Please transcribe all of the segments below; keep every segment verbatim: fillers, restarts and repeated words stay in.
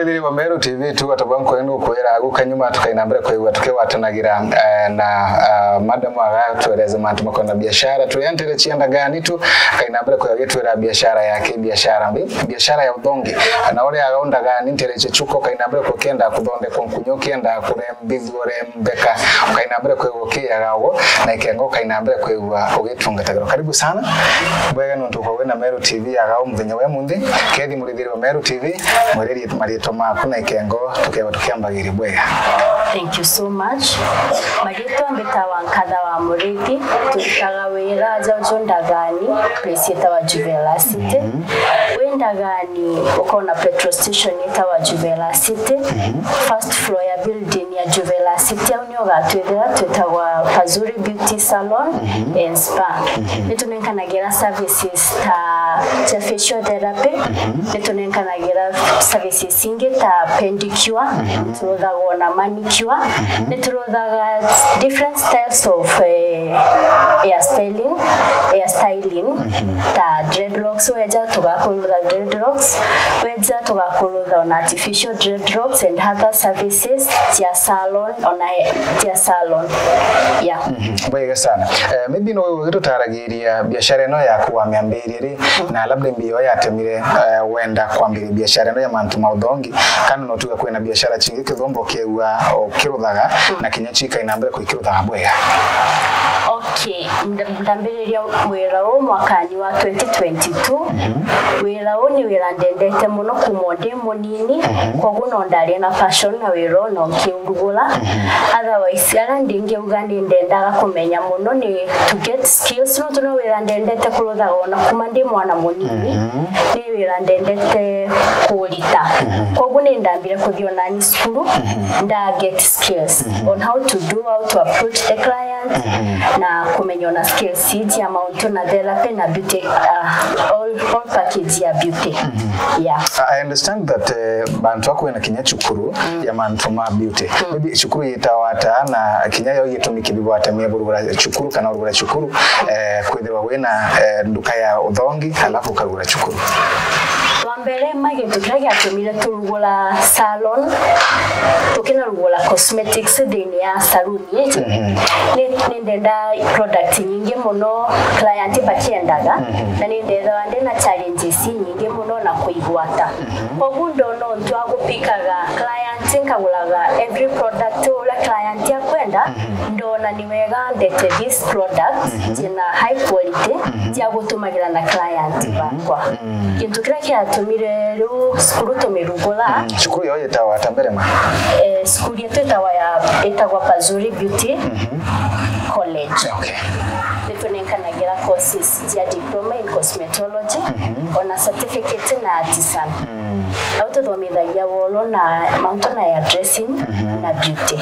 Thiri wa Meru T V tu, atabwa nkwenu kwira agu kanyuma tukaina mbere kwigua tukigwatanagira, eh, na, ah, madam aga tueleze mantu makwenda biashara. Turia ntere cia ndagani tu, kaina mbere kwigua gitwira biashara ya ki biashara mbi, biashara ya uthongi. Na uria aga ndagani ntere cia chuko, kaina mbere kukenda kuthondekwa nkunyo, kenda kurembithua urembeka. Kaina mbere kwigua kiaga ugu, na ikengo kaina mbere kwigua ugitungatagirwa. Karibu sana. Bwega nontu kwa wena Meru T V aga muthenya we munthi. Kethi murithiri wa Meru T V. Mwererie marietwa maku na ikengo, tukeba tukiambagiria bwega. Thank you so much. Marietwa mbitawa Nkatha wa Murithi, turutaga wira aja uju ndagani, place yetawa Juvelacity. Wi ndagani, ukona petrol station yetawa Juvelacity. First floor ya building ya Juvelacity, au nio ugatwithira, twitagwa Pazuri Beauty Salon and Spa. Nitunenkanagira services ta cia facial therapy, nitunenkanagira services ingi ta pedicure, turuthagwa na manicure, nituruthaga different styles of, eh, hair styling, hair styling, ta dreadlocks, weja tugakurutha dreadlocks, weja tugakurutha ona artificial dreadlocks and other services cia salon, ona he-, cia salon. Yeah. Bwega sana. Eh, maybe no wewe tutaragiria biashara ino yaku wamiambirie ri, na labda mbio yatemire, eh, wenda kwambiria biashara ino ya mantu ma uthongi, kana no tuga kwina biashara chingi kithombo kiegua ukiruthaga na kinya chika ina mbere kwikiruthaga bwega? Okay, nda-, ndambiriria wira uu mwakani wa twenty twenty-two. Wira uu ni wira ndendete muno kuma ndi munini, koguo no ndari na passion na wira uu no nkiurugura. Otherwise, ara ndingiuga ni ndendaga kumenya muno ni to get skills, nontu no wira ndendete kuruthaga ona kuma ndi mwana munini. Ni wira ndendete kurita. Koguo ni ndambire kuthi onani cukuru, nda get skills on how to do, how to approach the client, na kumenya ona skills cia mauntu na therapy na beauty, uh, all, all package ya beauty. Yeah. I understand that, eh, bantu akwena kinya cukuru ya mantu ma beauty. Maybe cukuru yitawa ata na kinya yo gitumi kibigwatamia burugura cukuru kana urugura cukuru, eh, kwithirwa wina, eh, nduka ya uthongi alafu ukagura cukuru? Wa mbere, ma gintu kiria giatumire turugura salon, tukinarugura cosmetics thiini ya salon iji, ni, ni ndenda product nyingi muno client bakiendaga, na ni ndethagwa ndina challenges nyingi muno na kuigwata. Koguo ndona untu agupikaga client, nkaguraga every product uria client akwenda, ndona ni wega ndete these products ciina high quality cia gutumagira na client bakwa. Gintu kiria kiatumire riu cukuru tumirugura. Cukuru yo yitawa ata mbere ma? Eh, cukuru yetu itawa ya, itagwa Pazuri Beauty College. Okay. Nitunenkanagira courses cia diploma in cosmetology, ona certificate na artisan. Au tuthomithagia woro na mauntu na hairdressing na beauty.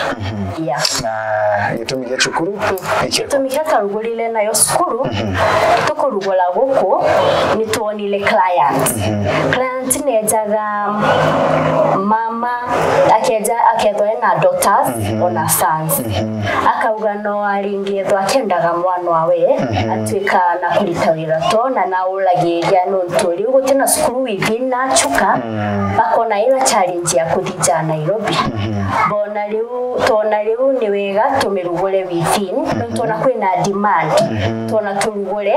Yeah. Na gitumi gia cukuru ni kiria? Gitumi kiria twarugurire nayo cukuru, tukurugura guku, ni twonire client. Client nejaga mama, akeja, akethwa ena daughters ona sons. Akauga no aringithwa akiendaga mwana wawe atuika na kurita wira to na na uragiria nontu riu gutina cukuru within na Chuka, bakona ina challenge ya kuthija Nairobi. Bona riu, twona riu ni wega tumirugure within, nontu ona kwina demand. Twona turugure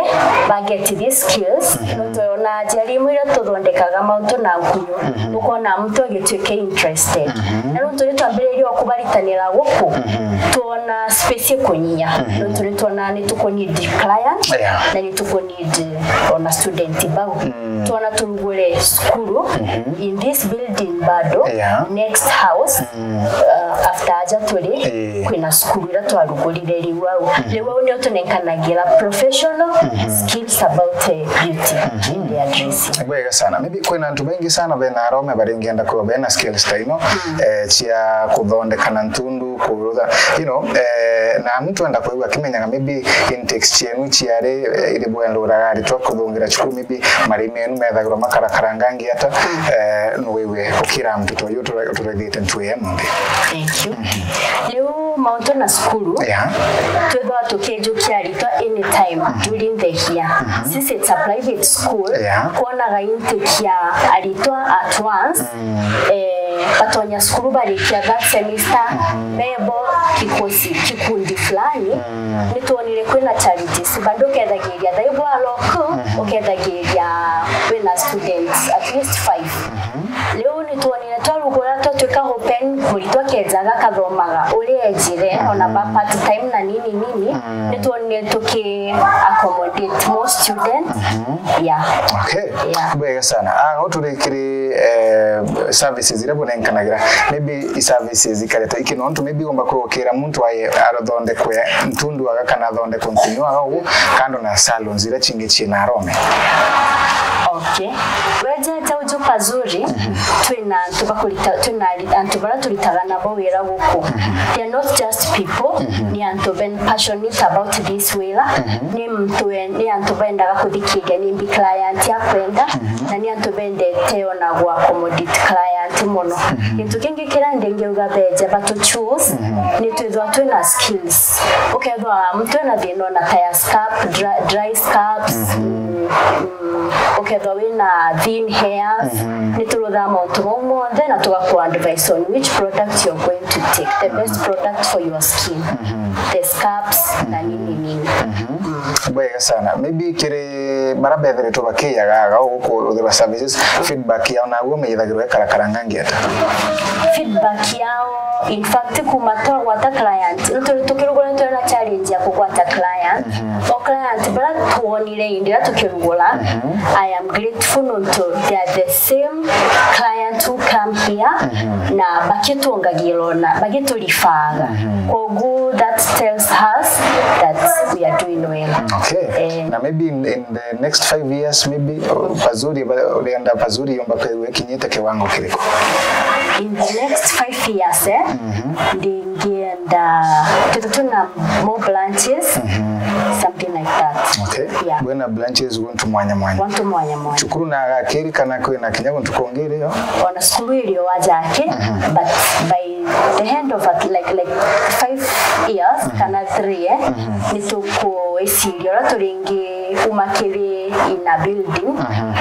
ba get these skills, nontu ona aciari imwe iria tuthondekaga mauntu na nkunyu, ukona muntu agituika interested. Na nontu ni twambiririe o kubaritanira guku, twona space ikunyia. Nontu ni twona ni tuku need client, yeah, na ni tuku need ona student bau. Twona turugure cukuru in this building bado, yeah, next house, uh, after aja turi, eh, kwina cukuru iria twarugurire riu au. Riu au nio tunenkanagira professional skills about, eh, beauty and hairdressing. Bwega sana. Maybe kwina antu baingi sana bena arome baringenda kwithwa bena skills ta ino, eh, cia kuthondeka na ntundu, kurutha, you know, eh, na muntu enda kwigua akimenyaga maybe intakes cienu ciari, eh, iri bwenduraga aritwa kuthungira cukuru, maybe mari menu methagirwa makarakaranga ngi ata, eh, Eh, no wewe ukira mtoto uyu utura-, uturaithite ntu ya munthe. Thank you. Riu mauntu na cukuru, yeah, twithwa tukijukia aritwa anytime during the year. Since it's a private school, yeah, kwonaga intake ya aritwa at once, eh, batonya cukuru barikia that semester, bebo kikosi, kikundi fulani, nitwonire kwina challenges, bado ukethagiria thai bwa lock, ukethagiria wina students at least five. Riu nitwonire twarugura twatwika open, muritwa akejaga akathomaga uria ejire, ona ba part time na nini nini, nitwonire tuki accommodate more students. Yeah. Okay. Yeah. Bwega sana. Ah, uturikiri eh, services iria bunenkanagira. Maybe i services ikareta iki nontu maybe ugomba kwigukira muntu aye athondekwe ntundu aga kana athondekwe ntundu aga ugu kando na salons iria chingi ciina arome. Okay. Wejete uju Pazuri, twina antu bakurita, twina ari-, antu baria turitaga nabo wira guku. They are not just people, ni antu ben passionate about this wira. Ni mtu en-, ni antu bendaga kuthikiria ni mbi client akwenda, na ni antu bendete ona gwa accommodate client mono. Gintu kingi kiria ndingiuga beje batu choose, ni twithwa twina skills. Ukethwa mtu ena thina ona ta ya scalp, dry, dry scalps, mm, mm, ukethwa wina thin hairs, ni turuthaa mauntu mau monthe na tugaku advise on which product you're going to take, the best product for your skin, the scalps na nini nini. Bwega sana. Maybe kiri bara bethiritwe bakiyaga aga guku ruthirwa services, feedback yao naguo meyithagirwa ikarakara ngangi ata? Feedback yao, in fact, kuma twagwata client, nitu-, tukirugura twina challenge ya kugwata client. O client bara twonire indi ira tukirugura, I am grateful nontu they are the same client who come here na bagitungagira ona bagiturifaaga. Koguo that tells us that we are doing well. Okay. Eh. Na maybe in, in the next five years, maybe uh, Pazuri, ba- urienda Pazuri yomba kwigua ikinyite kiwango kiriku? In the next five years, eh, ndingienda twithwe twina more branches, something like that. Okay. Yeah. Bwina branches guntu mwanya mwanya. Wantu mwanya mwanya. Cukuru na agakiri kana kwina kinya guntu kungi rio? Ona cukuru irio wajake, but by the end of it, like, like five years kana three, eh, nitukuiciria uria turingi uma kiri in a building,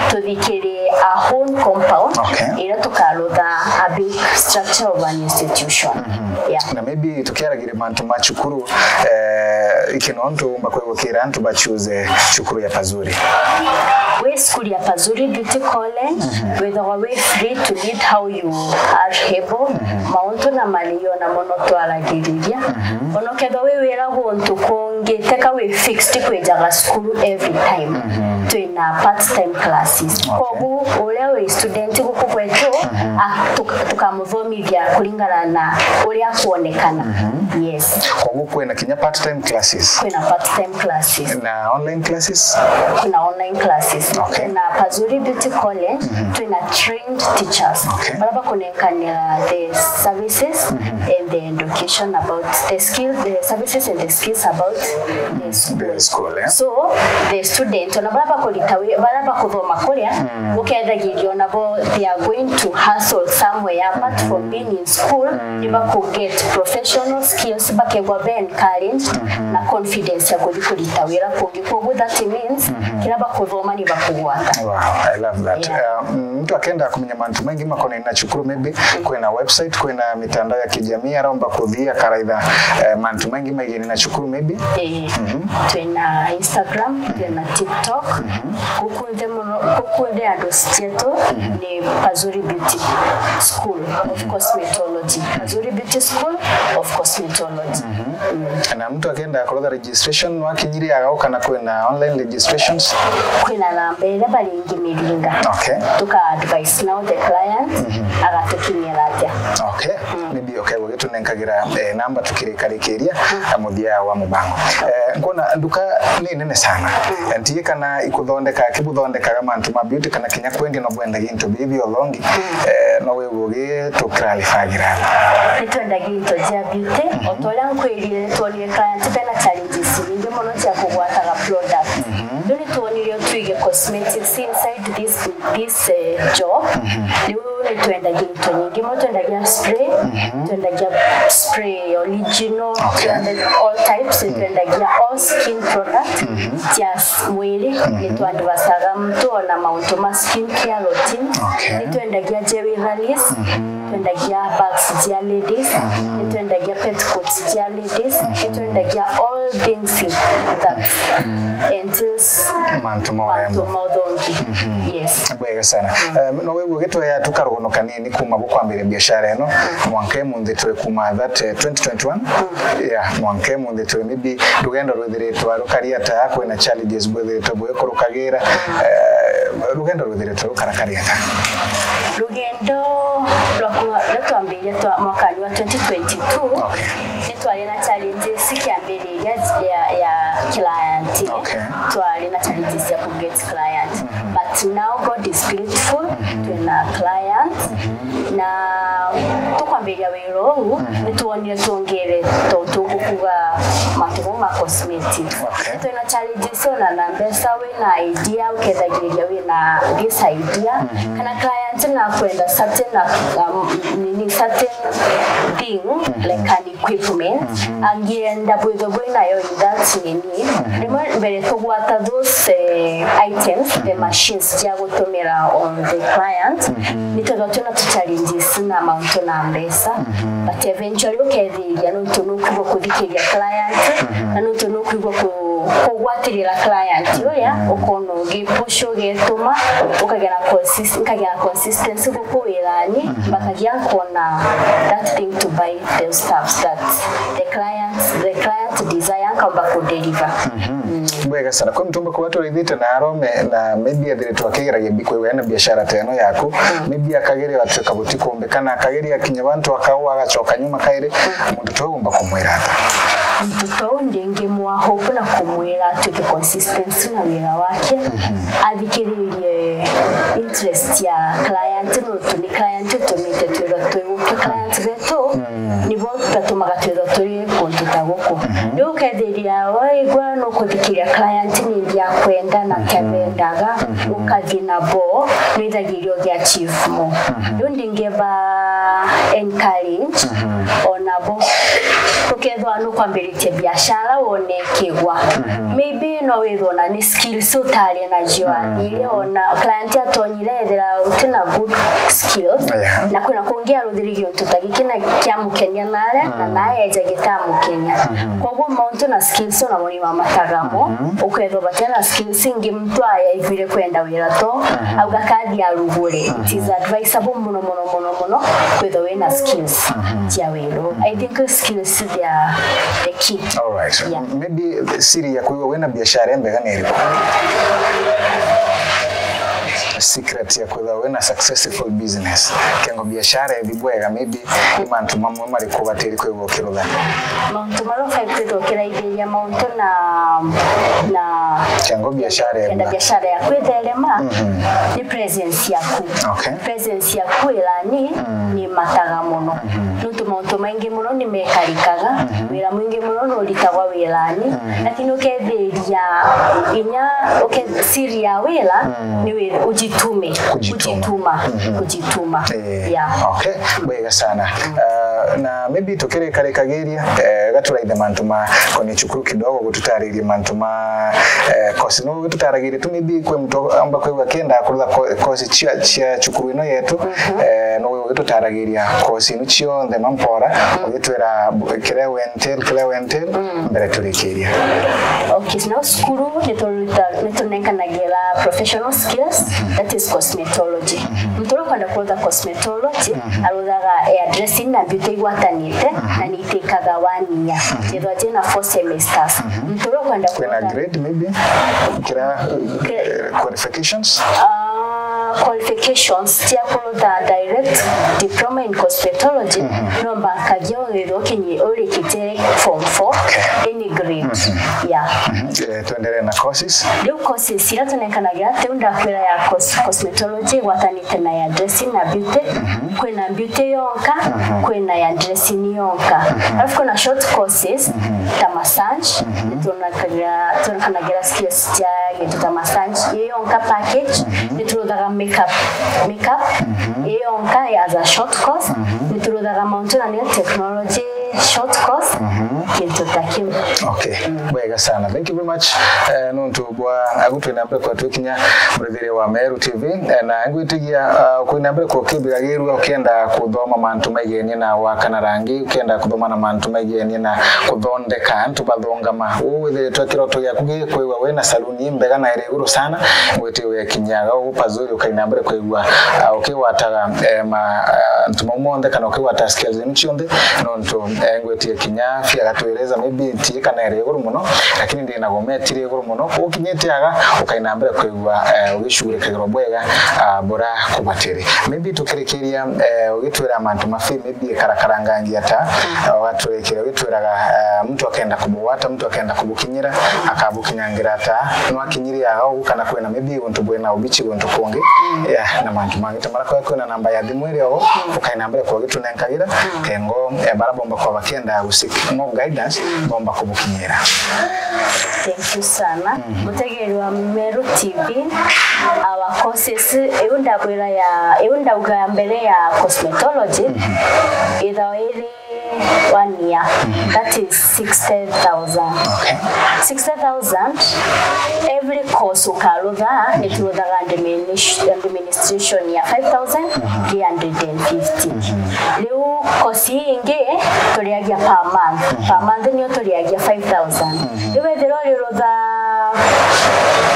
tuthikiri a whole compound, Okay. iria tukarutha a big structure of an institution. Yeah. Na maybe tukiaragiria mantu ma cukuru, eh, iki nontu umba kwigukira antu bachuze cukuru ya Pazuri. Wi cukuru ya Pazuri Beauty College, withagwa wi free to lead how you are able. Mauntu na malio na mono twaragiriria. Ona ukethwa wi wira guntu kungi, teka wi fixed kwijaga cukuru every time. Twina part time classes. Koguo uria wi student guku gwetu, a, tuk-, tukamuthomithia kuringana na uria akwonekana. Yes. Koguo kwina kinya part time classes. Kwina part time classes. Na online classes? Kuna online classes. Okay. Kuna Pazuri Beauty College, twina trained teachers. Okay. Bara bakunenkanira the services and the education about the skill, the services and the skills about the school. The school, eh? So the student, ona bara bakurita wi-, bara bakuthoma kuria, gukethagiria ona bo they are going to hustle somewhere apart from being in school, ni baku get professional skills, bakegwa be encouraged na confidence ya kuthi kurita wira kungi. Koguo that means kira bakuthoma ni bakugwata. Wow, I love that. Yeah. Um, mtu akenda kumenya mantu mengi makonainie na cukuru, maybe kwina website, kwina mitandao ya kijamii aromba kuthia karaitha, eh, mantu mengi megiene na cukuru maybe. Eh, twina Instagram, twina TikTok. Gukunthe muno, gukunthe andu cietu ni Pazuri Beauty School of Cosmetology. Pazuri Beauty School of Cosmetology. Na mtu akenda kurotha registration, no akinyire agauka na kwina online registrations? Kwina namba iria baringi miringa. Okay. Tuka advise now the client, agatukinyira atia. Okay. Maybe okay, ugitunenkagira, eh, namba tukirikarikiria, eh, muthia wa mubango. Eh, nkuona nduka ni nene sana. Eh, ntiye kana ikuthondeka, kibuthondekaga mantu ma beauty kana kinya kwendia no bwendagia into bibi olongi. Eh, no wigue ugi tukralifagira. Nitwendagia into jia beauty, o ta uria nkwirire nitwonire client bena challenges nyingi muno cia kugwataga product. Riu nitwonire utwige cosmetics inside this, this uh, job. Riu ni twendagia into nyingi, mo twendagia spray, twendagia spray original, Okay. twendagia all types, ni twendagia all skin product, just mwiri, ni twandivasaga mtu ona mauntu ma skin care routine, Okay. ni twendagia jelly rallies, twendagia bags cia ladies, ni twendagia petticoats cia ladies, ni twendagia all things that entails Mantu ma urembo. Mantu ma uthongi. Yes. Bwega sana. Um, no wewe ugitwea tu karugono kanini kuma bukwambiria biashara ino mwanka imunthi twe kuma that uh, twenty twenty-one. Yeah, mwanka imunthi twe maybe rugendo rwithiritwe rukari ata, kwina challenges bwithiritwe bwikurukagira, uh, rugendo rwithiritwe rukarakari ata? Rugendo rwa kuma rutwambiria twa mwakani wa twenty twenty-two. Okay. Ni twari na challenges kiambiriria ya, ya client. Okay. Twari na challenges ya ku get client. But now God is faithful, twina client. Na tukwambiria wira uu, ni twonire twongere tontu gukuga mantu mau ma cosmetics. Okay. Twina challenges ona na mbeca, wina idea, ukethagiriria wina this idea. Kana client na kwenda certain, um, nini, certain thing, like an equipment, angienda bwithwe bwinayo in that nini. Rimwe mbere tugwata those uh, items, the machines cia gutumira on the client, ni twethwa twina tu challenges na mauntu na mbeca, but eventually ukethiria nontu nukwigua kuthikiria client, na nontu nukwigua ku- kugwatirira client uria, ukona ugipush, ugetuma, ukagera consist, nkagera consistency guku wirani, mbakagia nkona that thing to buy the stuff that the clients, the client desire, nkaumba ku deliver. Bwega sana. Kwi mtumba kuba turithite na arome na maybe athiritwe akigeragia bi- kwi wena biashara teno yaku, maybe akageria atuika butikumbika na akageria kinya bantu akau agacoka nyuma kairi, muntu tu ugomba kumwira ata? Muntu tou ndingimwa hope na kumwira atuike consistency na wira wake, athikiririe interest ya client, nontu ni client utumite twithwa twi guku. Client betu nibo batumaga twithwa turi kuntu ta guku. Riu ukethiria waigua nukuthikiria client nindi akwenda na kiabendaga, ukathi na bo, nwithagiria ugi achieve more. Riu ndingeba encourage ona bo. Ukethwa nukwambiritie biashara wone kigwa. Maybe no withwa na ni skills utari nacio athire, ona client atonyire ethira utina good skills. Yeah. Na kwina kungi aruthiririe untu ta giki na kiamukenia nare, na nae eja gitamukenia. Koguo mauntu na skills ona moni mamatagamo, ukethwa batina skills ingi mtu ayaiguire kwenda wira to, auga kathi arugure. It is advisable muno, muno, muno, muno kwithwa wina skills cia wira. I think skills they are the key. All right. Yeah. Maybe siri ya kwithwa wina biashara imbega ni iriku? Secret ya kwithwa wina successful business. Kengo biashara ithi bwega, maybe ni mantu mamwe mariku batiri kwithwa ukirutha? Mauntu maria ubai kwithwa ukiraithiria mauntu na, na Kengo biashara ithi. Kenda biashara yaku itherema, ni presence yaku. Okay. Presence yaku wirani ni mataga muno. Nontu mauntu maingi muno ni mekarikaga, wira mwingi muno nuritagwa wirani, lakini ukethiria inya uke siri ya wira ni wira ujitume, Kujituma. Kujituma, kujituma. Eh, Yeah. Okay, bwega sana. Uh, na maybe tukirikarikagiria, eh, gaturaithe mantu ma koni cukuru kidogo, gututaririe mantu ma, eh, course. No gututaragirie tu maybe kwi muntu amba kwigua kenda kurutha ko- course cia, cia cukuru ino yetu, eh, no gututaragiria course ino cionthe mampora, ugitwira kiria we entail, kiria we entail, mbere turikiria. Okay, so now cukuru nituruta-, nitunenkanagira professional skills, that is cosmetology. Muntu uria ukwenda kurutha cosmetology, aruthaga hairdressing na beauty igwatanite, na ni itikaga one year. Ithwa jina four semesters. Muntu uria ukwenda Kwina kurutha grade maybe? Kira, eh, qualifications? Ah, quali- qualifications cia kurutha direct diploma in cosmetology, no mbankagia withirwe ukinyi-, urikitie form four, any grade. Yeah. Eh, tuendelee na courses. Riu courses iria tunenkanagira, tiu ndakwira ya cos-, cosmetology igwatanite na ya dressing na beauty. Kwina beauty yonka, kwina ya dressing yonka. Alafu kwina short courses ta massage, tuonekagira, tuonekanagira skills cia gintu ta massage, iyo yonka package, ni turuthaga makeup, makeup, iyo yonka as a short course, ni turuthaga mauntu na nail technology, short course, kintu ta kiu. Okay, bwega sana. Thank you very much. Eh, nontu bwa agu twina mbere kwa twikinya murithiria wa Meru T V, eh, na ngwitigia, ah, kwina mbere kwa ukibigagirua ukienda kuthoma mantu maigenie na wakana rangi, ukienda kuthoma na mantu maigenie na kuthondeka antu bathongama. Uu withiritwe kiroto giaku gikwigua wina saluni imbega na iri iguru sana, ngwitigia ugekinyaga uu Pazuri ukaina mbere kwigua, ah, ukigwataga, eh, ma, ah, antu mau monthe kana ukigwata skills inu cionthe, nontu, eh, ngwitigia kinya Fia agatwireza maybe nti kana iri iguru muno, lakini ndina gometi iri iguru muno. Ukinyite aga, ukaina mbere kwigua, eh, ugicugurikagirwa bwega, ah, bura kubatiri. Maybe tukirikiria, eh, ugitwira mantu mafi, maybe karakarangangia ta, eh, ugaturikiria ugitwiraga, eh, muntu akenda kubugwata, muntu akenda kubukinyira, akabukinyangira ta, no akinyiri aga ugu kana kwina maybe guntu bwina ubichi guntu kungi, yeah, na mantu mangi ta mara. Kwa kwina namba ya thimu iri o, ukaina mbere kwa ugitunenkagira, kengo, eh, bara bomba kwa bakienda gusik more guidance, bomba kubukinyira. Thank you sana. Mutegeri wa Meru T V, our courses, iu ndabwira ya, iu ndauga mbere ya cosmetology, ithao iri one year, that is sixty thousand. Okay. Sixty thousand, every course ukarutha, ni turuthaga admini-, administration ya five thousand three hundred and fifty. Riu course ii ingi turiagia per month. Per month nio turiagia five thousand. Riu wethira urirutha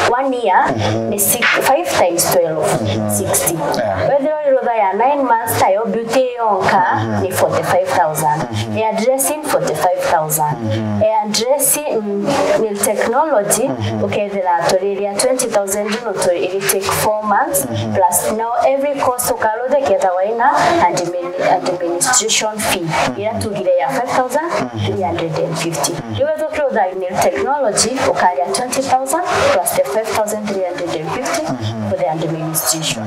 one year, ni six, five times twelve, sixty. Yeah. Wethira urirutha ya nine months, tayo beauty yonka, ni forty-five thousand. Ya dressing, forty-five thousand. Ya dressing, mm, nail technology, ukethira turiria twenty thousand, no tu-, iri take four months, plus now every course ukarutha ikethagwa ina admin-, administration fee, iria tugire ya five thousand three hundred and fifty. Riu wethira ukirutha nail technology, ukaria twenty thousand plus the five thousand three hundred and fifty for the administration.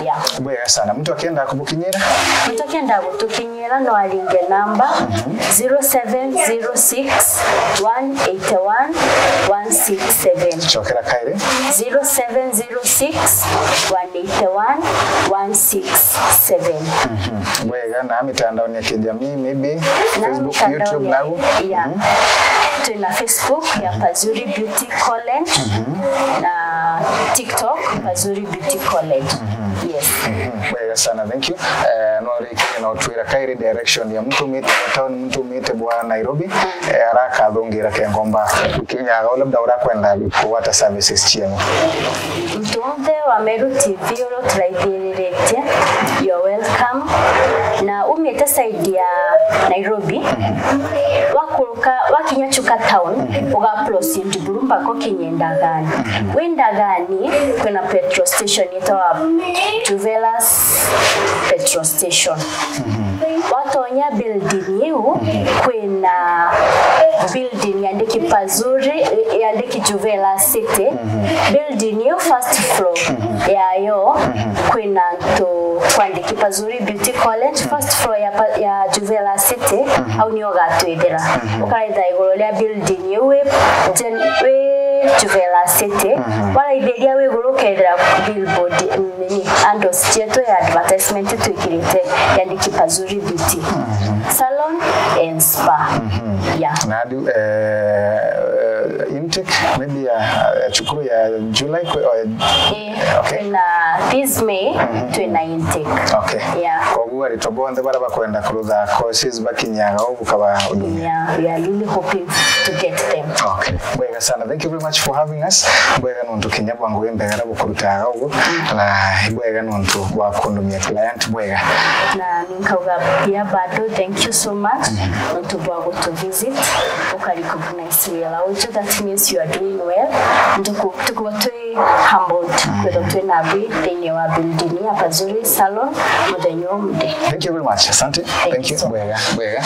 Yeah. Bwega sana. Muntu akienda kubukinyira? Muntu akienda gutukinyira no aringe namba zero seven zero six, one eight one, one six seven. Cokera kairi. Zero seven zero six, one eight one, one six seven. Bwega, na mitandaoni ya kijamii, maybe na Facebook, mitandaoni YouTube, ya, nagu? Yeah. Twina Facebook ya Pazuri Beauty College, na TikTok, Pazuri Beauty College. Yes. Bwega sana, thank you. Eh, no rikirie na utwira kairi direction ya muntu umite bwa town, muntu umite bwa Nairobi, eh, arakathungira kengomba ukinyaga, labda urakwenda kugwata services cienu. Muntu wonthe wa Meru T V uria uturaithiritie, you're welcome. Na umite side ya Nairobi, wakuruka, wakinya Chuka town, uga proceed buru mpaka ukinye Ndagani. Wi Ndagani, kwina petrol station yetagwa Juvelas petrol station. Watonya building iu, kwina building yandiki Pazuri, yandiki Juvela City. Building iu first floor yayo, kwina antu kwandiki Pazuri Beauty College, first floor ya pa-, ya Juvela City, au nio ugatwithira. Ukaraitha iguru ria building iu wi gen-, wi Juvela City. Waraithiria wi iguru ukethira billboard, nini, handles cietu ya advertisement twikirite yandiki Pazuri Beauty Salon and Spa. Yeah. Na adu, eh, intake maybe ya, ya cukuru ya July kwe, or Eh, okay. Twina this May, twina intake. Okay. Yeah. Koguo Aritwa bonthe baria bakwenda kurutha courses bakinyaga ubu kaba udunia. Yeah, we are really hoping to get them. Okay. Bwega sana. Thank you very much for having us. Bwega nontu kinya bwa ngugi mbega na bukurutaga ugu. Na bwega nontu bwa kundumia client bwega. Na ninkauga pia bado thank you so much nontu bwa gutu visit uka recognize wira witu. That means you are doing well. Ntuku tukuwa twi humbled kwithwa twi nabi thiini wa building ya Pazuri Salon muthenya umthi. Thank you very much. Asante. Thank you so Bwega, bwega.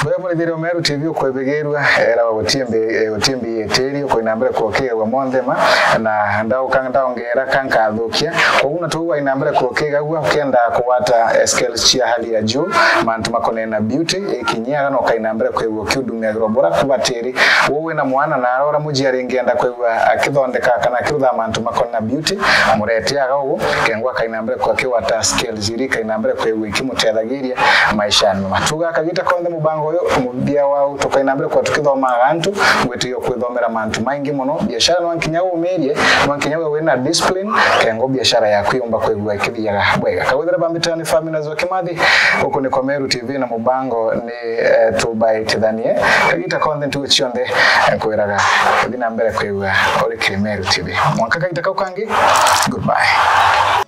Bwega murithiria wa Meru T V ukwibigirua, era wa gutimbi, eh, gutimbi yetiri ukoina mbere kukiwa monthe ma, na ndauka ndaongera kankathukia. Koguo na tu waina mbere kukiga gua ukienda kuwata, eh, skills cia hali ya juu, mantu makonena beauty, ikinyaga no kaina mbere kwigua kiudumiagirwa bura kubatiri. Wowe na mwana na arora mujiari ngienda kwigua akithondeka kana akirutha mantu makona beauty, mureteaga ugu, kengwa kaina mbere kwa kiwata skills iri kaina mbere kwigua ikimutethagiria maishani. Matuga kagita konthe mubango uyu, muthia wau tukaina mbere kwa tukithomaga antu, ngwitiyo kwithomera mantu maingi muno. Biashara no nkinya umirie, no nkinya we wina discipline, kengo biashara yaku yumba kwigua ikithiaga bwega. Kawithira bambitani family na Zoki Mathi, uku ni kwa Meru T V na mubango ni, eh, tubaitithanie. Kagita konthe ntugu cionthe, eh, nkwiraga, thi na mbere kwigua uri kiri Meru T V. Mwanka kagita kau kangi, goodbye.